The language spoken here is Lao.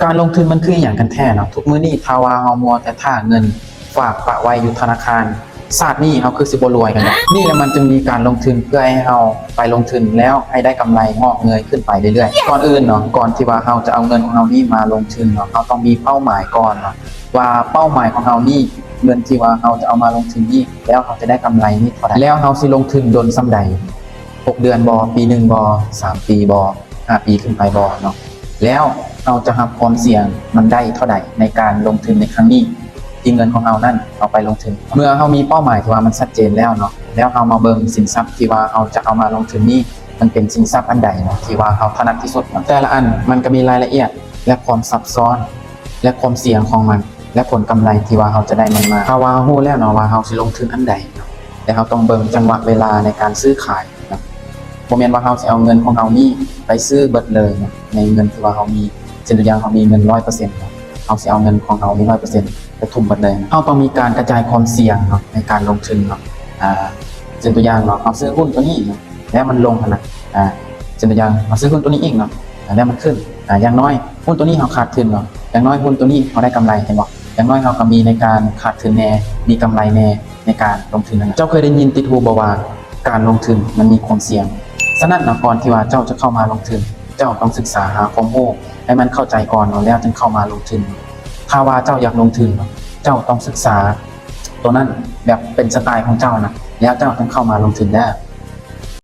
ການລົງທຶນມັນຄືອີ່ຫຍັງກັນແທ້ເນາະ? ທຸກມື້ນີ້ຖ້າວ່າເຮົາມົວແຕ່ຖ້າເງິນຝາກປະໄວ້ຢູ່ທະນາຄານ, ຊາດນີ້ເຮົາຄືຊິບໍ່ລວຍກັນດອກ. ນີ້ແຫຼະມັນຈຶ່ງມີການລົງທຶນ ເພື່ອໃຫ້ເຮົາໄປລົງທຶນແລ້ວໃຫ້ໄດ້ກຳໄລງອກເງີຍຂຶ້ນໄປເລື້ອຍໆ. ກ່ອນອື່ນເນາະ, ກ່ອນທີ່ວ່າເຮົາຈະເອົາເງິນຂອງເຮົານີ້ມາລົງທຶນເນາະ, ເຮົາຕ້ອງມີເປົ້າໝາຍກ່ອນເນາະ ວ່າເປົ້າໝາຍຂອງເຮົານີ້ ເງິນທີ່ວ່າເຮົາຈະເອົາມາລົງທຶນນີ້ ແລ້ວເຮົາຈະໄດ້ກຳໄລນີ້ເທົ່າໃດ? ແລ້ວເຮົາຊິລົງທຶນດົນສ່ຳໃດ? ຫົກເດືອນບໍ່? ປີໜຶ່ງບໍ່? ສາມປີບໍ່? ຫ້າປີຂຶ້ນໄປບໍ່ເນາະ? ແລ້ວເຮົາຈະຮັບຄວາມສ່ຽງມັນໄດ້ເທົ່າໃດໃນການລົງທຶນໃນຄັ້ງນີ້ ທີ່ເງິນຂອງເຮົານັ້ນເອົາໄປລົງທຶນ? ເມື່ອເຮົາມີເປົ້າໝາຍທີ່ວ່າມັນຊັດເຈນແລ້ວເນາະ, ແລ້ວເຮົາມາເບິ່ງສິນຊັບທີ່ວ່າເຮົາຈະເອົາມາລົງທຶນນີ້ ມັນເປັນສິນຊັບອັນໃດເນາະ ທີ່ວ່າເຮົາຖະໜັດທີ່ສຸດເນາະ. ແຕ່ລະອັນມັນກໍມີລາຍລະອຽດ ແລະ ຄວາມຊັບຊ້ອນ ແລະ ຄວາມສ່ຽງຂອງມັນ ແລະ ຜົນກຳໄລທີ່ວ່າເຮົາຈະໄດ້ມັນມາ. ຖ້າວ່າເຮົາຮູ້ແລ້ວເນາະວ່າເຮົາຊິລົງທຶນອັນໃດເນາະ, ແລະ ເຮົາຕ້ອງເບິ່ງຈັງຫວະເວລາໃນການຊື້ຂາຍເນາະ. ບໍ່ແມ່ນວ່າເຮົາຊິເອົາເງິນຂອງເຮົານີ້ໄປຊື້ເບິດເລີຍເນາະ, ໃນເງິນທີ່ວ່າເຮົາມີ, ເຊັ່ນຕົວຢ່າງ ເຮົາມີເງິນຮ້ອຍເປີເຊັນເນາະ, ເຮົາຊິເອົາເງິນຂອງເຮົານີ້ຮ້ອຍເປີເຊັນໄປທຸ່ມເບິດເລີຍ. ເຮົາຕ້ອງມີການກະຈາຍຄວາມສ່ຽງເນາະ ໃນການລົງທຶນເນາະ. ອາ ເຊັ່ນຕົວຢ່າງເນາະ, ເຮົາຊື້ຫຸ້ນຕົວນີ້ເນາະ ແລ້ວມັນລົງຫັ້ນນະ. ອາ ເຊັ່ນຕົວຢ່າງ ເຮົາຊື້ຫຸ້ນຕົວນີ້ອີກເນາະ ອາ ແລ້ວມັນຂຶ້ນ. ອາ ຢ່າງໜ້ອຍຫຸ້ນຕົວນີ້ເຮົາຂາດທຶນເນາະ, ຢ່າງໜ້ອຍຫຸ້ນຕົວນີ້ເຮົາໄດ້ກຳໄລ, ເຫັນບໍ່? ຢ່າງໜ້ອຍເຮົາກໍມີໃນການຂາດທຶນແດ່ ມີກຳໄລແດ່ໃນການລົງທຶນນັ້ນ. ເຈົ້າເຄີຍໄດ້ຍິນຕິດຫູບໍ່ວ່າ ການລົງທຶນມັນມີຄວາມສ່ຽງ? ສະນັ້ນເນາະ, ກ່ອນທີ່ວ່າເຈົ້າຈະເຂົ້າມາລົງທຶນ, ເຈົ້າຕ້ອງສຶກສາຫາຄວາມຮູ້ໃຫ້ມັນເຂົ້າໃຈກ່ອນເນາະ ແລ້ວຈຶ່ງເຂົ້າມາລົງທຶນ. ຖ້າວ່າເຈົ້າຢາກລົງທຶນ, ເຈົ້າຕ້ອງສຶກສາໂຕນັ້ນແບບເປັນສະໄຕຂອງເຈົ້ານະ, ແລ້ວເຈົ້າຈຶ່ງເຂົ້າມາລົງທຶນໄດ້.